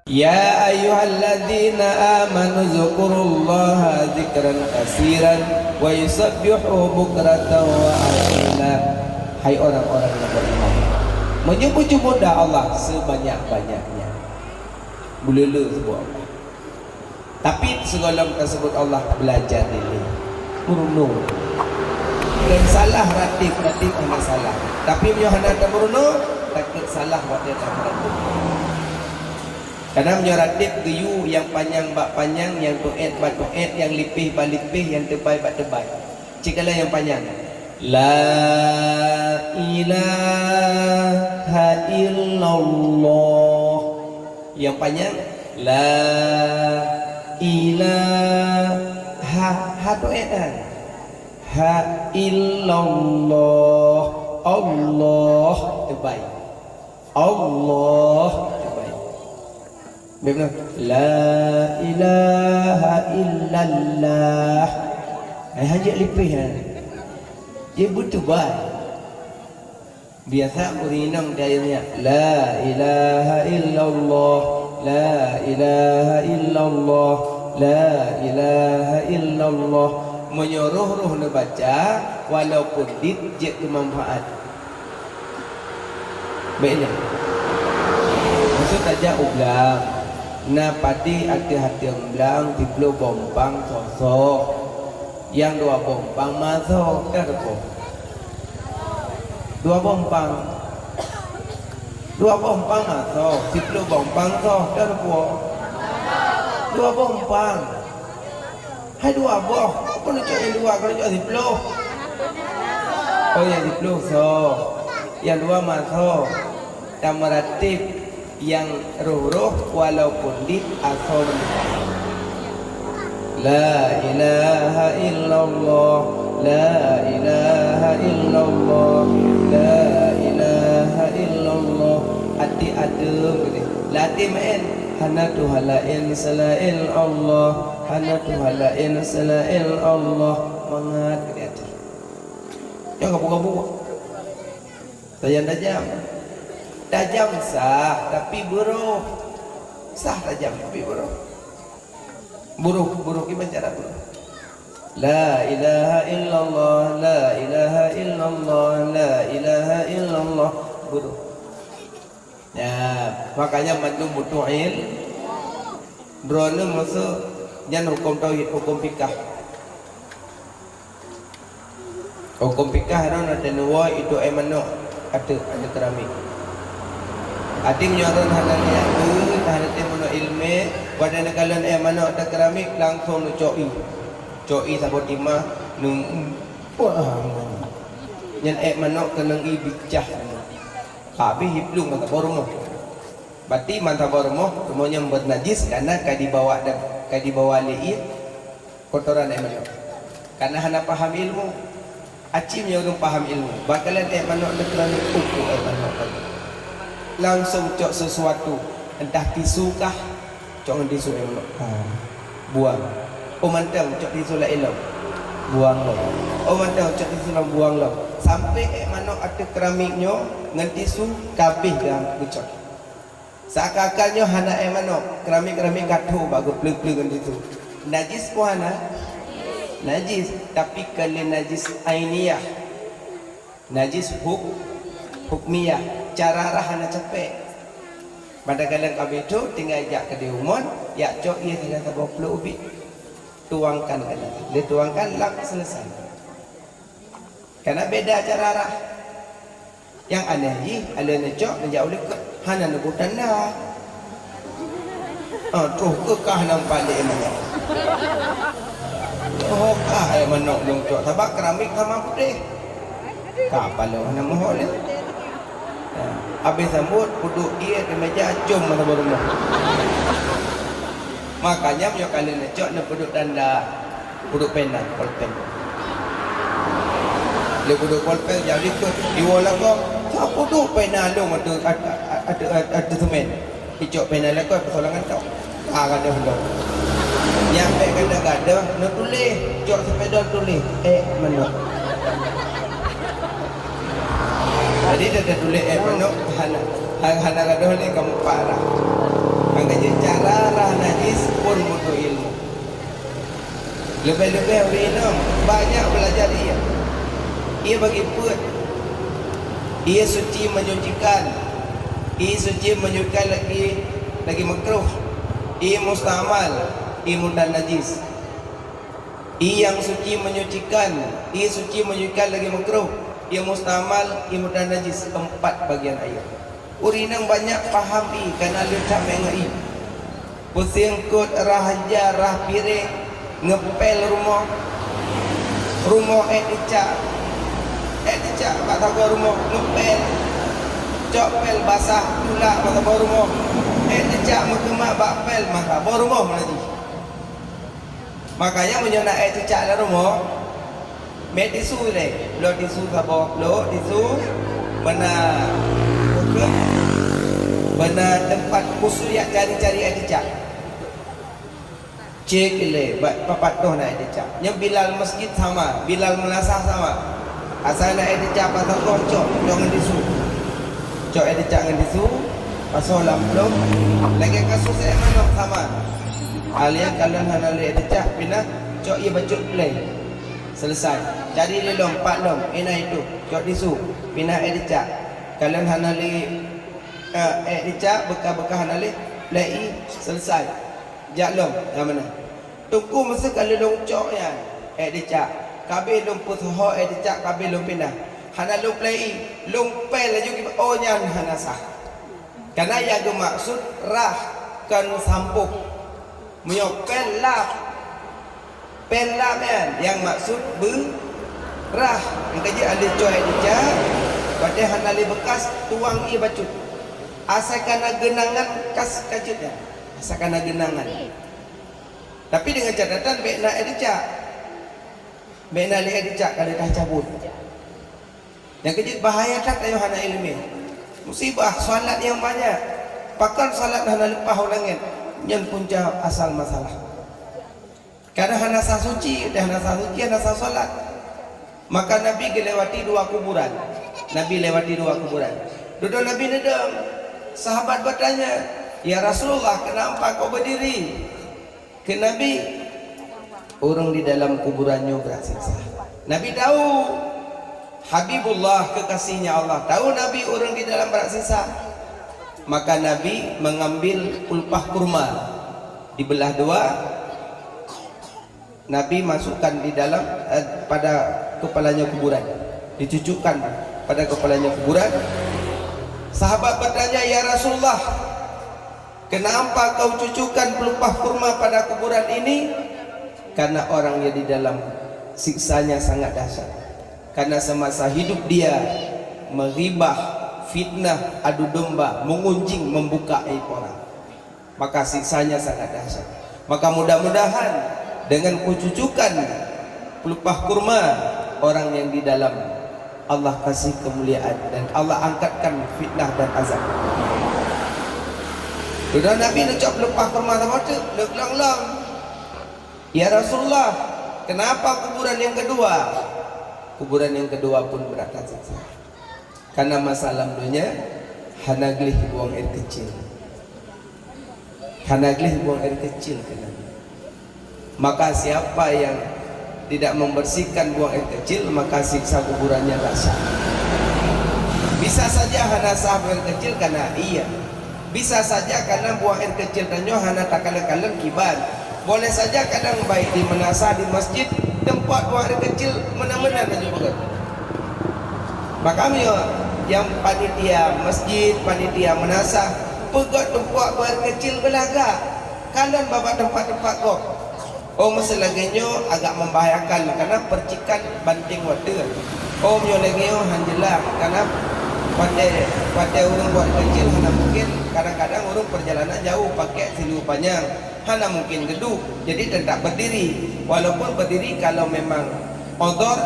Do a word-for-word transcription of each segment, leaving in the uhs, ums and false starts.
Ya ayyuhalladzina amanu dzkurullaha dzikran katsiran wa yusabbihu bukratan wa asila. Hai orang-orang yang beriman, meunyoe beucubunda Allah sebanyak-banyaknya. Buleule sebut Allah. Tapi sigohlom tasebut Allah, belajar dilèe. Meurunoe. Dan salah ratib, ratib hana salah. Tapi meunyoe hana tameurunoe, takot salah watèe tameurantib. Kadang meunyoe ratib geuyue nyang panyang bak panyang, nyang tuet bak tuet, nyang lipéh bak lipéh, nyang teubai bak teubai. Cit kalon nyang panyang. La ilaha illallah. Nyang panyang, la ilaha, ha tuet kan? Ha illallah. Allah teubai. Allah teubai. Bèk meunan. La ilaha illallah. Hai hanjeuet lipéh nyan. Jeuet beuteubai. Biasa ureueng inong di ayeueng nyan, la ilaha illallah, la ilaha illallah, la ilaha illallah. Meunyoe roh-roh neubaca, walaupun dit jeuet keu manfaat. Bèk nyan. Maksud tajak u blang, na padé ateueh-ateueh blang, siploh boh umpang soe-soe. Nyang dua boh umpang masoe, ka teupeue. Dua boh umpang. Dua boh umpang masoe, siploh boh umpang soe, ka teupeue. Dua boh umpang. Hai dua boh, apa neucok nyang dua, kalau cok siploh? Oh, nyang siploh soe. Nyang dua masoe. Tameuratéb nyang roh-roh walaupun dit asoe. La ilaha illallah, la ilaha illallah, la ilaha illallah. Até adeueng geude. Latih meu'en, hana Tuhan laén seulaén Allah, hana Tuhan laén seulaén Allah. Mangat geude até. Jangan gabung-gabung. Tajam-tajam. Tajam sah, tapi buroh. Sah tajam, tapi buroh. Buroh, buroh, gimana cara buroh? La ilaha illallah, la ilaha illallah, la ilaha illallah. Buroh. Ya, makanya mandum butuh il-, droeneuh maksud nyan huköm tauhid, huköm fikah. Huköm fikah droeneuh na teuneuk woe itu éh manok ateueh, ateueh keramik. Até meunyoe droeneuh hana niat, hana teumeunok ileumèe, watèe neukalon éh manok ateueh keramik, langsung neucok ié. Cok ié saboh timah, neu-, wah, nyan éh manok keunong ié bicah. Habéh iplueng mantong rumoh. Berarti mantong rumoh, rumoh nyan beunajis karena ka dibawa da-, ka dibawa lé ié kotoran éh manok. Karena hana paham ilmu. Aci meunyoe ureueng paham ilmu, bak kalon éh manok neukeurani uku éh manok tadi. Langsung cok sesuatu, entah tisu kah, cok ngon tisu éh manok. Ha. Buang. Oh mantong cok tisu laén lom. Buang lom. Oh mantong cok tisu lom, buang lom. Sampai éh manok ateueh keramik nyoe ngon tisu ka abéh geucok. Seakan-akan nyoe hana éh manok, keramik-keramik ka tho bak geupleue-pleue ngon tisu. Najis peue hana? Najis, tapi kon lé najis ainiyah. Najis huk-, hukmiyah, cara rhah hana capék. Padahai ka abéh tho, tinggai jak keudéh umon, jak cok ié tinggai saboh plôk ubit. Tuangkan kali. Lé tuangkan, lap, selesai. Kana beda cara rhah. Nyang aneh jih, alèh neucok neujak u likot, hana neuboh tanda. Ah, troh keu kah nampak lé manok. Troh kah éh manok lôn cok, sabab keramik sama putéh. Ka paloe hana meuhôi lé. Ah, abéh sambot, peuduek ié di meja, com masa baru meuh. Makanya meunyoe ka lheueh neucok, neupeuduek tanda. Peuduek pena, polpen. Lé peuduek polpen, jak likot, diwoe lagoe. Ka peuduek pena lôn ateueh, ateueh, ateueh, ateueh semen. Icok pena lagoe, peusoe lam kantong. Ka gadôh lôn. Nyang bèk gadôh-gadôh, neutuléh, cok sipidol tuléh, éh manok. Jadi, teutuléh éh manok, hana, hana gadôh lé kamoe parah. Maka jeuet cara rhah najis phon meunurot ilmu. Leubeh-leubeh ureueng inong banyak belajar ié. Ié bagi peuet. Ié suci menyucikan. Ié suci menyucikan lagi, lagi makruh. Ié mustamal, ié mutan najis. Ié nyang suci menyucikan, ié suci menyucikan lagi makruh, ié mustamal, ié mutan najis, empat bagian ié. Ureueng inong banyak paham ié kana le that meu'en ngon ié. Puseng kot, rhah ja, rhah piréng, ngeupel rumoh. Rumoh ék teucak. Ék teucak bak saboh rumoh, ngeupel. Cok pel basah, tulak bak saboh rumoh. Ék teucak meukeumat bak pel, maka saboh rumoh meunajih. Makanya meunyoe na ék teucak lam rumoh, mé tisu lé. Bloe tisu saboh, bloe tisu, beuna, beuna teumpat khusus jak cari-cari ék teucak. Cek lé, ba-, papat toh na ék teucak. Nyoe bilal masjid sama, bilal meunasah sama. Asai na ék teucak pasoe cok, cok ngon tisu. Cok ék teucak ngon tisu, pasoe lam plôh. Lagèe kasus ék manok sama. Alèh kalon hana lé ék teucak, pinah cok ié bacut plè. Selesai. Cari lé lom, pat lom, inan itu. Cok tisu, pinah ék teucak. Kalon hana lé, eh, ék teucak, beukah-beukah hana lé, plè ié, selesai. Jak lom, nyang meunan. Teungku meuseuh ka lheueh lôn cok nyan, ék teucak. Ka abéh lôn peusoe ék teucak, ka abéh lôn pinah. Hana lôn plè ié, lôn pel laju kiban, oh nyan hana sah. Kana nyang geumaksud rhah kon sampôh. Meunyoe pel lap, pel lap nyan nyang maksud beurhah. Nyang ka jeuet alèh cok ék teucak, watèe hana lé beukas tuang ié bacut. Asai kana geunangan kas ka jeuet nyan. Asai kana geunangan. Tapi dengan catatan bèk na ék teucak. Bèk na lé ék teucak ka lheueh tacabut. Nyang keujeuet bahaya that ayoh hana ileumèe. Musibah salat nyang banyak. Pakon salat hana leupah u langèt. Nyan punca asal masalah. Kadang hana sah suci, dah hana sah suci, hana sah salat. Maka Nabi geulewati dua kuburan. Nabi lewati dua kuburan. Dudoe Nabi neudong. Sahabat bertanya, "Ya Rasulullah, kenapa kau berdiri?" Kheun Nabi, "Ureueng di dalam kuburan nyoe brat siksa." Nabi tahu Habibullah, kekasihnya Allah, tahu Nabi ureueng di dalam brat siksa. Maka Nabi mengambil pelepah kurma, dibelah dua, Nabi masukkan di dalam, eh, pada kepalanya kuburan, dicucukkan pada kepalanya kuburan. Sahabat bertanya, "Ya Rasulullah, kenapa kau cucukkan pelepah kurma pada kuburan ini?" Karena orang yang di dalam siksanya sangat dahsyat. Karena semasa hidup dia meribah, fitnah, adu domba, mengunjing, membuka aib orang. Maka siksanya sangat dahsyat. Maka mudah-mudahan dengan kucucukan pelepah kurma orang yang di dalam Allah kasih kemuliaan dan Allah angkatkan fitnah dan azab. Sudah Nabi neucok pelepah kurma sama tu, neuglong-glong. "Ya Rasulullah, kenapa kuburan yang kedua?" Kuburan yang kedua pun berat siksa. Karena masa lam dunia hana gleh buang air kecil. Hana gleh buang air kecil kena. Maka siapa yang tidak membersihkan buang air kecil, maka siksa kuburannya dahsyat. Bisa saja hana sah buang air kecil karena iya. Bisa saja karena buang air kecil tanyoe hana takalon-kalon kiban. Boleh saja kadang baik di meunasah, di masjid, teumpat buang air kecil meunan-meunan laju beugöt. Maka meunyoe nyang panitia masjid, panitia meunasah, peugöt teumpat buang air kecil beulagak, kalon babah teumpat-teumpat gob. Oh, meusé lagèe nyoe agak membahayakan, karena percikan banting wateue. Oh, meunyoe lagèe nyoe han jeulaih, karena watèe, watèe ureueng buang air kecil hana mungkin, kadang-kadang ureueng perjalanan jauh pakai siluweue panyang, hana mungkin geuduek, jadi tetap berdiri. Walaupun berdiri kalau memang udhur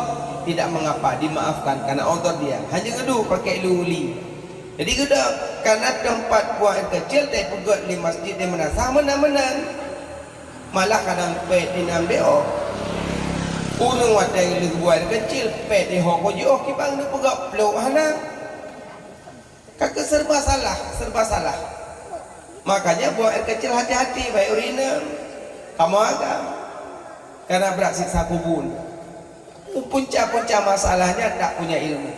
tidak mengapa, dimaafkan karena udhur dia. Hanya geuduek pakai lu li. Jadi geuduek, karena teumpat buang air kecil teupeugöt di masjid di meunasah meunan-meunan. Malah kadang pèt inan B O. Ureueng watèe lheueh buang air kecil, pèt di ho jiôh kiban neupeugah plôk hana. Ka keu serba salah, serba salah. Makanya buang air kecil hati-hati, baik urinem, kamoe agam. Karena brat siksa kubur. Punca-punca masalahnya tak punya ilmu.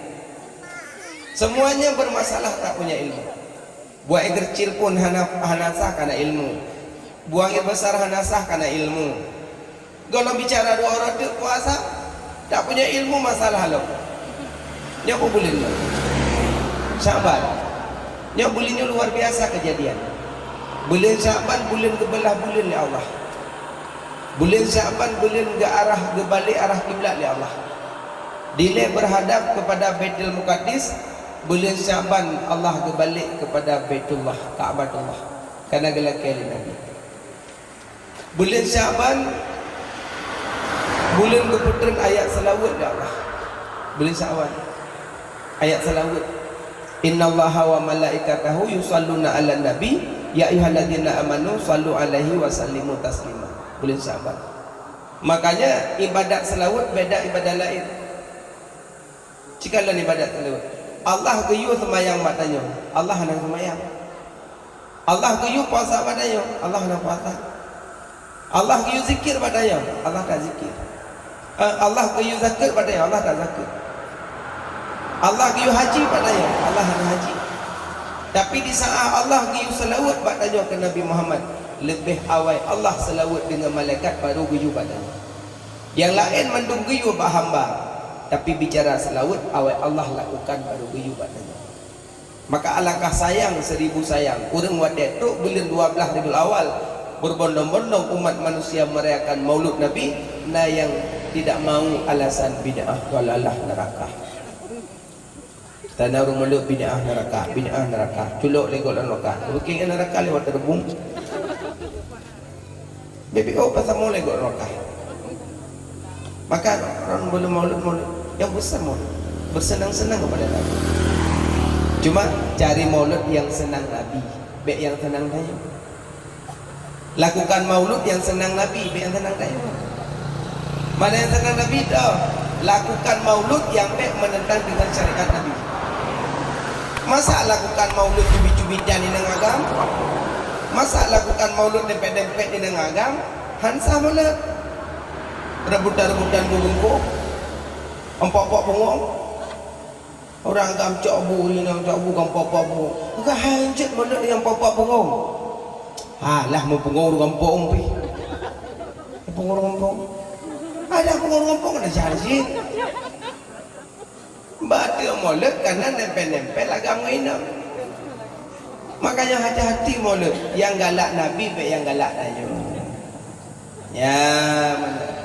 Semuanya bermasalah tak punya ilmu. Buang air kecil pun hana, hana sah karena ilmu. Buang air besar hana sah karena ilmu. Kalau bicara dua orang tu puasa, tak punya ilmu masalah lo. Nyoe buleuen nyoe. Syaban. Nyoe buleuen nyoe luar biasa kejadian. Buleuen Syaban buleuen geubelah buleuen lé Allah. Buleuen Syaban buleuen geuarah, geubalik arah kiblat lé Allah. Dilée berhadap kepada Baitul Muqaddis, buleuen Syaban Allah geubalik kepada Baitullah, Ka'batullah. Karena geulakée lé Nabi. Buleuen Syaban, buleuen geupeutrön ayat seulaweuet lé Allah. Buleuen Syaban, ayat seulaweuet. "Innallaha wa malaikatahu yusalluna 'alan nabi, ya ayyuhalladzina amanu sallu 'alaihi wa sallimu taslima." Buleuen Syaban. Makanya ibadat seulaweuet beda ibadat laén. Cika lôn ibadat teuleuet. Allah geuyue seumayang bak tanyoe, Allah hana seumayang. Allah geuyue puasa bak tanyoe, Allah hana puasa. Allah geuyue zikir bak tanyoe, Allah tak zikir. Eh, Allah geuyue zakeuet bak tanyoe, Allah tak zakeuet. Allah geuyue haji bak tanyoe, Allah hana haji. Tapi di saat Allah geuyue seulaweuet bak tanyoe keu Nabi Muhammad, leubeh awai Allah seulaweuet deungon malaikat baru geuyue bak tanyoe. Nyang laén mandum geuyue bak hamba, tapi bicara seulaweuet awai Allah lakukan baru geuyue bak tanyoe. Maka alangkah sayang seribu sayang, ureuëng watée trok buleuen dua blaih Rabiul Awal, berbondong-bondong umat manusia merayakan Maulud Nabi, na nyang tidak mau alasan bid'ah, dalalah, neraka. Tanda ureuëng Maulud bid'ah, neraka, bid'ah, neraka. Culok lé gob lam neraka. Bukét neraka lewat terbung. Bebek oh pasal mulai got rokah. Maka orang boleh Maulud, Maulud yang bersama, bersenang-senang kepada Nabi. Cuma cari Maulud yang senang Nabi, bek yang senang tanyoe. Lakukan Maulud yang senang Nabi, bek yang senang tanyoe. Mana yang senang Nabi tu? Lakukan Maulud yang bek menentang dengan syariat Nabi. Masa lakukan Maulud cubit-cubitan inong agam? Masa lakukan Maulud dempet-dempet inong agam? Hansa Maulud. Rebutan-rebutan bubungkôh. Empok-empok bungong. Orang agam cok bu, inong cok bu, gampok-pok bungong. Enggak hanjeuet Maulud nyang pok-pok bungong. Alah, mau bungong ureuëng gampong pih. Bungong ureuëng gampong. Alah, bungong ureuëng gampong kena janji. Bateue Maulud kana nempel-nempel agam ngon inong. Makanya hati-hati Maulud, nyang galak Nabi bek nyang galak tanyoe. Ya, mana?